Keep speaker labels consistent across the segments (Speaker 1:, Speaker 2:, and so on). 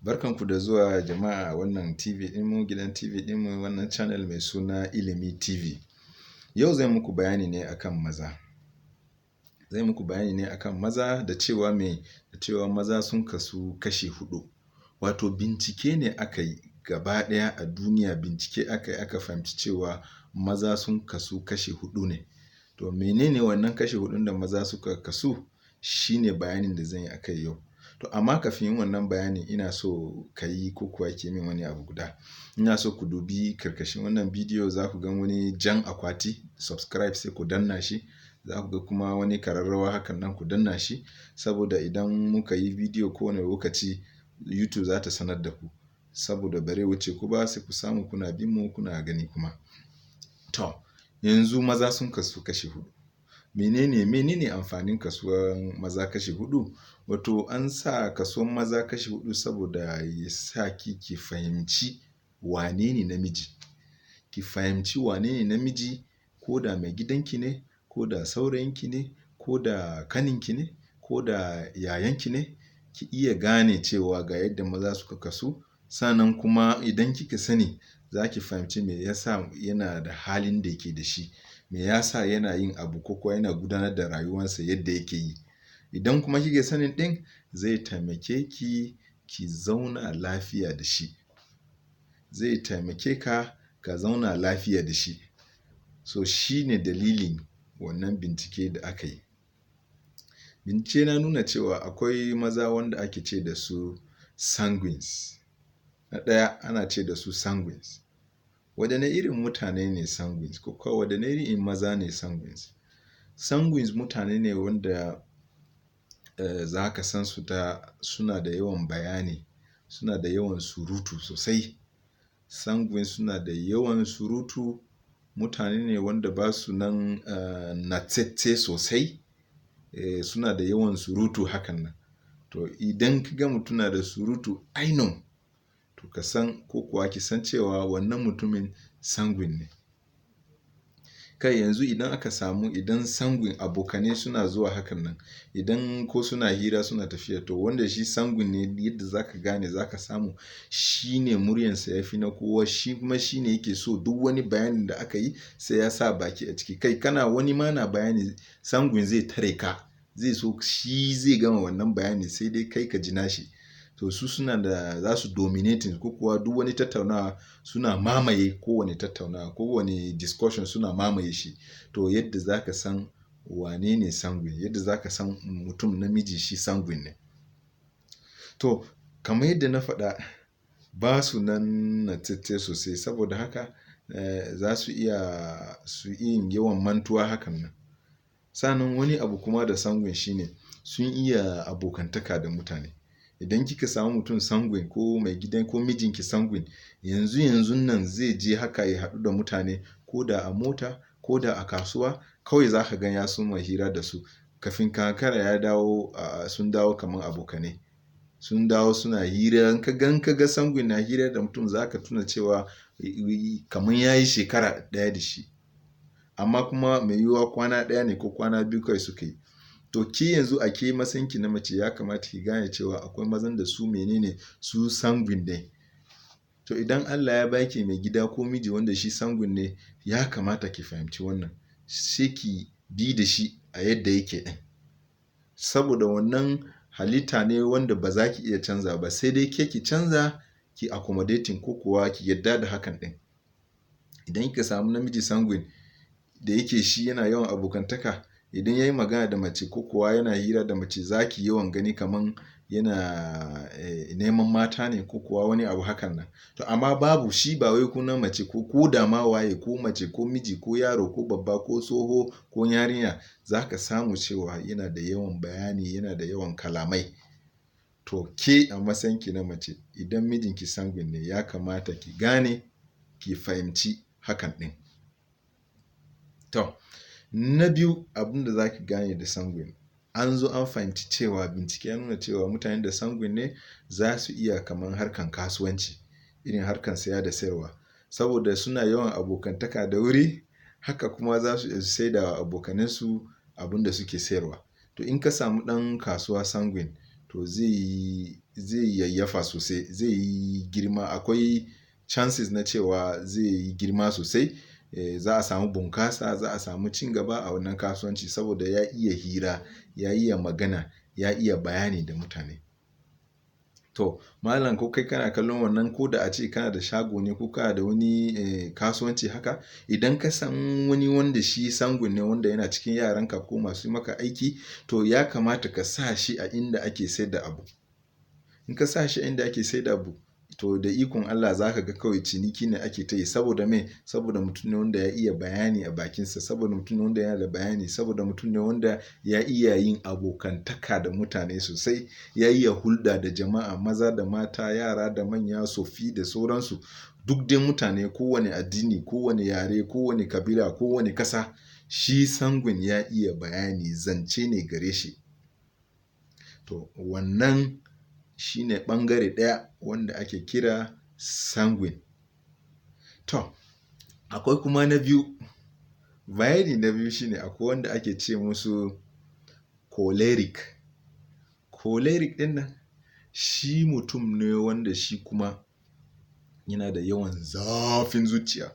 Speaker 1: Barkanku da zuwa jama'a wannan TV ɗinmu, gidan TV ɗinmu, wannan channel mai suna Ilimi TV. Yau zan muku bayani ne akan maza. Zan muku bayani ne akan maza da cewa me, da cewa maza sun kasu kashi huɗu. Wato bincike ne aka yi gaba ɗaya a duniya, bincike aka yi aka fahimci cewa maza sun kasu kashi huɗu ne. To menene wannan kashi huɗun da maza suka kasu? Shi ne bayanin da zan yi a kai yau. To amma kafin yin wannan bayani, ina so ka yi ko kuwa ki min wani abu guda. Ina so ku dubi karkashin wannan bidiyo, za ku gan wani jan akwati subscribe, sai ku danna shi. Za ku ga kuma wani kararrawa hakan nan, ku danna shi, saboda idan muka yi bidiyo kowane lokaci, YouTube za ta sanar da ku. Saboda bare wuce ku ba, sai ku samu kuna bin mu kuna gani kuma. To yanzu maza sun kasu kashi huɗu. Menene amfanin kasuwan maza kashi huɗu? Wato an sa kasuwan maza kashi huɗu saboda ya sa ki ki fahimci wane ne namiji. Ki fahimci wane ne namiji, ko da mai gidanki ne, ko da saurayinki ne, ko da kaninki ne, ko da yayanki ne, ki iya gane cewa ga yadda maza suka kasu. Sannan kuma idan kika sani, za ki fahimci me yasa yana da halin da yake da shi, me yasa yana yin abu ko kuwa yana gudanar da rayuwarsa yadda yake yi. Idan kuma kika sanin ɗin, zai taimake ki ki zauna lafiya da shi. Zai taimake ka ka zauna lafiya da shi. So shi ne dalilin wannan bincike da aka yi. Bincike na nuna cewa akwai maza wanda ake ce da su sanguines. Na ɗaya, ana ce da su sanguines. Waɗanne irin mutane ne sanguines, ko kuwa waɗanne irin maza ne sanguines? Sanguines mutane ne wanda za ka san su ta suna da yawan bayani, suna da yawan surutu sosai. Sanguine suna da yawan surutu, mutane ne wanda ba su nan natsatse sosai, suna da yawan surutu hakan nan. To idan ka ga mutum na da surutu ainun, to ka san ko kuwa ki san cewa wannan mutumin sanguine ne. Kai yanzu idan aka samu, idan sanguine abokanai suna zuwa hakan nan, idan ko suna hira, suna tafiya, to wanda shi sanguine ne, yadda za ka gane, za ka samu shi ne muryarsa ya fi na kowa, shi kuma shi ne yake so duk wani bayanin da aka yi sai ya sa baki a ciki. Kai kana wani ma na bayani, sanguine zai tare ka, zai so shi zai gama wannan bayani, sai dai kai ka ji nashi. To su suna da, za su dominating, ko kuwa duk wani tattaunawa suna mamaye kowane tattaunawa, kowane discussion suna mamaye shi. To yadda za ka san wane ne sanguine, yadda za ka san mutum namiji shi sanguine ne. To kamar yadda na faɗa, ba su nan natsatse sosai, saboda haka za su iya su yin yawan mantuwa hakan nan. Sannan wani abu kuma da sanguine shine sun iya abokantaka da mutane. Idan kika samu mutum sanguine, ko mai gidan ko mijinki sanguine, yanzu yanzun nan zai je haka ya haɗu da mutane, ko da a mota ko da a kasuwa, kawai za ka gan ya soma hira da su. Kafin ka ankara ya dawo, sun dawo kamar abokanai. Sun dawo suna hira. In ka gan ka ga sanguine na hira da mutum, za ka tuna cewa kamar ya yi shekara ɗaya da shi. Amma kuma mai yiwuwa kwana ɗaya ne ko kwana biyu kawai suka yi. To ke yanzu a ke matsayinki na mace, ya kamata ki gane cewa akwai mazan da su menene, su sanguine ne. To idan Allah ya ba ki mai gida ko miji wanda shi sanguine ne, ya kamata ki fahimci wannan. Sai ki bi da shi a yadda yake ɗin. Saboda wannan halitta ne wanda ba za ki iya canza ba, sai dai ke ki canza, ki accommodating, ko kuwa ki yarda da hakan ɗin. Idan kika samu namiji sanguine da yake shi yana yawan abokantaka, idan ya yi magana da mace ko kuwa yana hira da mace, za ki yawan gani kaman yana neman mata ne ko kuwa wani abu hakan nan. To amma babu shi, ba wai ko na mace ko da ma waye, ko mace ko miji ko yaro ko babba ko tsoho ko yarinya, za ka samu cewa yana da yawan bayani, yana da yawan kalamai. To ke a matsayinki na mace, idan mijinki sanguine ne, ya kamata ki gane, ki fahimci hakan ɗin. To na biyu, abin da za ki gane da sanguine, an zo an fahimci cewa bincike ya nuna cewa mutanen da sanguine ne za su iya kamar harkan kasuwanci, irin harkan saya da sayarwa. Saboda suna yawan abokantaka da wuri, haka kuma za su iya saida wa abokanansu abin da suke sayarwa. To in ka samu ɗan kasuwa sanguine, to zai yayyafa sosai, zai yi girma. Akwai chances na cewa zai yi girma sosai. Za a samu bunkasa, za a samu cin gaba a wannan kasuwanci saboda ya iya hira, ya iya magana, ya iya bayani da mutane. To malam, ko kai kana kallon wannan, ko da a ce kana da shago ne ko kana da wani kasuwanci haka, idan ka san wani wanda shi sanguine ne, wanda yana cikin yaranka ko masu maka aiki, to ya kamata ka sa shi a inda ake sayar da abu. In ka sa shi a inda ake sayar da abu, to da ikon Allah za ka ga kawai ciniki ne ake ta yi. Saboda me? Saboda mutum ne wanda ya iya bayani a bakinsa, saboda mutum ne wanda yana da bayani, saboda mutum ne wanda ya iya yin abokantaka da mutane sosai, ya iya hulɗa da jama'a, maza da mata, yara da manya, tsoffi da sauransu. Duk dai mutane, kowane addini, kowane yare, kowane kabila, kowane ƙasa, shi sanguine ya iya bayani, zance ne gare shi. To wannan shi ne ɓangare ɗaya wanda ake kira sanguine. To akwai kuma na biyu, bayani na biyu shine akwai wanda ake ce musu choleric. Choleric ɗin nan shi mutum ne wanda shi kuma yana da yawan zafin zuciya.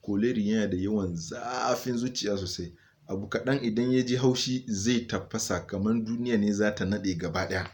Speaker 1: Choleric yana da yawan zafin zuciya sosai. Abu kaɗan idan ya ji haushi zai tafasa kamar duniya ne za ta naɗe gaba ɗaya.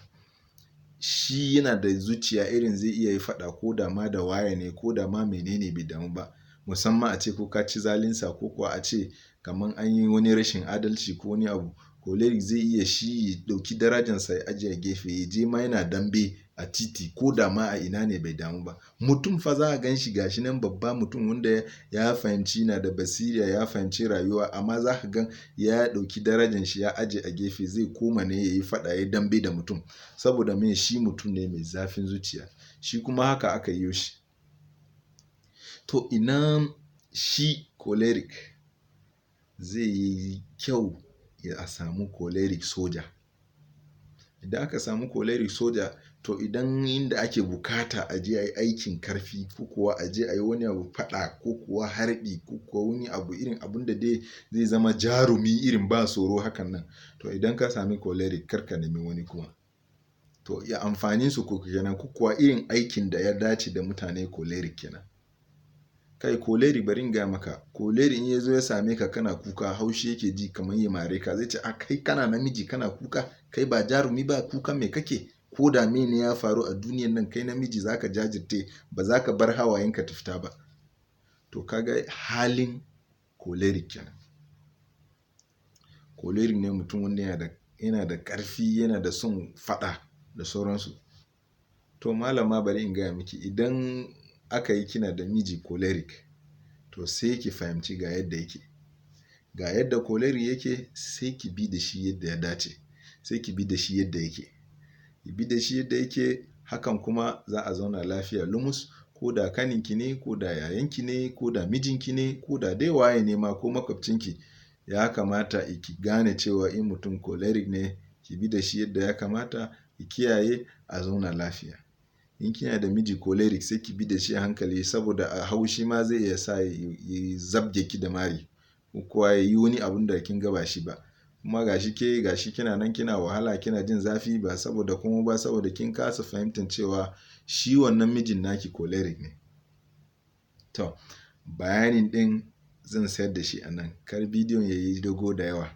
Speaker 1: Shi yana da zuciya irin zai iya yi faɗa ko da ma da waye ne ko da ma menene bai damu ba. Musamman a ce ko ka ci zalinsa ko kuwa a ce kamar an yi wani rashin adalci ko wani abu. Choleric zai iya shi ya ɗauki darajansa ya ajiye a gefe, ya je ma yana dambe a titi ko da ma a ina ne bai damu ba. Mutum fa za a gan shi gashi nan babba mutum wanda ya fahimci, yana da basira, ya fahimci rayuwa, amma za ka gan ya ɗauki darajan shi ya ajiye a gefe, zai koma ne ya yi faɗa, ya dambe da mutum. Saboda me? Shi mutum ne mai zafin zuciya. Shi kuma haka aka yi shi. To ina shi choleric zai yi kyau a samu choleric soja. Idan aka samu choleric soja, to idan inda ake bukata a je a yi aikin karfi ko kuwa a je a yi wani abu faɗa ko kuwa harbi ko kuwa wani abu irin abun da dai zai zama jarumi irin ba tsoro hakan nan, to idan ka sami choleric kar ka nemi wani kuma. To ya amfanin su ko kenan, ko kuwa irin aikin da ya dace da mutane choleric kenan. Kai choleric, bari in gaya maka, choleric in ya zo ya same ka kana kuka, haushi yake ji kamar ya mare ka. Zai ce, a kai kana namiji kana kuka, kai ba jarumi ba, kuka me kake? Ko da mene ya faru a duniyan nan, kai namiji za ka jajirce, ba za ka bar hawayenka ta fita ba. To kaga halin choleric kenan. Choleric ne mutum wanda yana da ƙarfi, yana da son faɗa da sauransu. To malama, bari in gaya miki, idan aka yi kina da miji choleric, to sai ki fahimci ga yadda yake. Ga yadda choleric yake, sai ki bi da shi yadda ya dace, sai ki bi da shi yadda yake. Ki bi da shi yadda yake, hakan kuma za a zauna lafiya lumus. Ko da kaninki ne, ko da yayanki ne, ko da mijinki ne, ko da dai waye ne ma, ko makwabcinki, ya kamata ki gane cewa in mutum choleric ne, ki bi da shi yadda ya kamata, ki kiyaye a zauna lafiya. In kina da miji choleric, sai ki bi da shi a hankali, saboda a haushi ma zai iya sa ya zabge ki da mari ko kuwa ya yi wani abun da kin ga ba shi ba. Kuma gashi ke gashi kina nan kina wahala, kina jin zafi, ba saboda komai ba, saboda kin kasa fahimtar cewa shi wannan mijin naki choleric ne. To bayanin ɗin zan sayar da shi a nan, kar bidiyon ya yi dogo da yawa.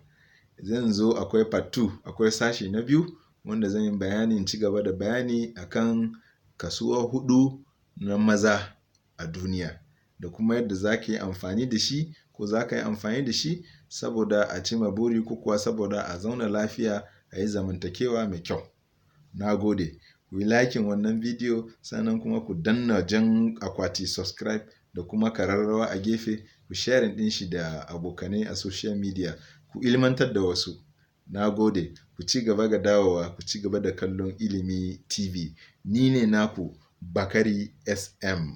Speaker 1: Zan zo akwai part 2, akwai sashi na biyu wanda zan yi bayani, ci gaba da bayani akan kasuwa 4 na maza a duniya da kuma yadda za ka yi amfani da shi ko za ka yi amfani da shi saboda a cimma buri ko kuwa saboda a zauna lafiya, a yi zamantakewa mai kyau. Na gode. Ku yi liking wannan bidiyo, sannan kuma ku danna jan akwati subscribe da kuma kararrawa a gefe, ku sharing ɗin shi da abokanai a social media, ku ilmantar da wasu. Na gode. Ku ci gaba ga dawowa, ku ci gaba da kallon Ilimi TV. Ni ne naku Bakari SM.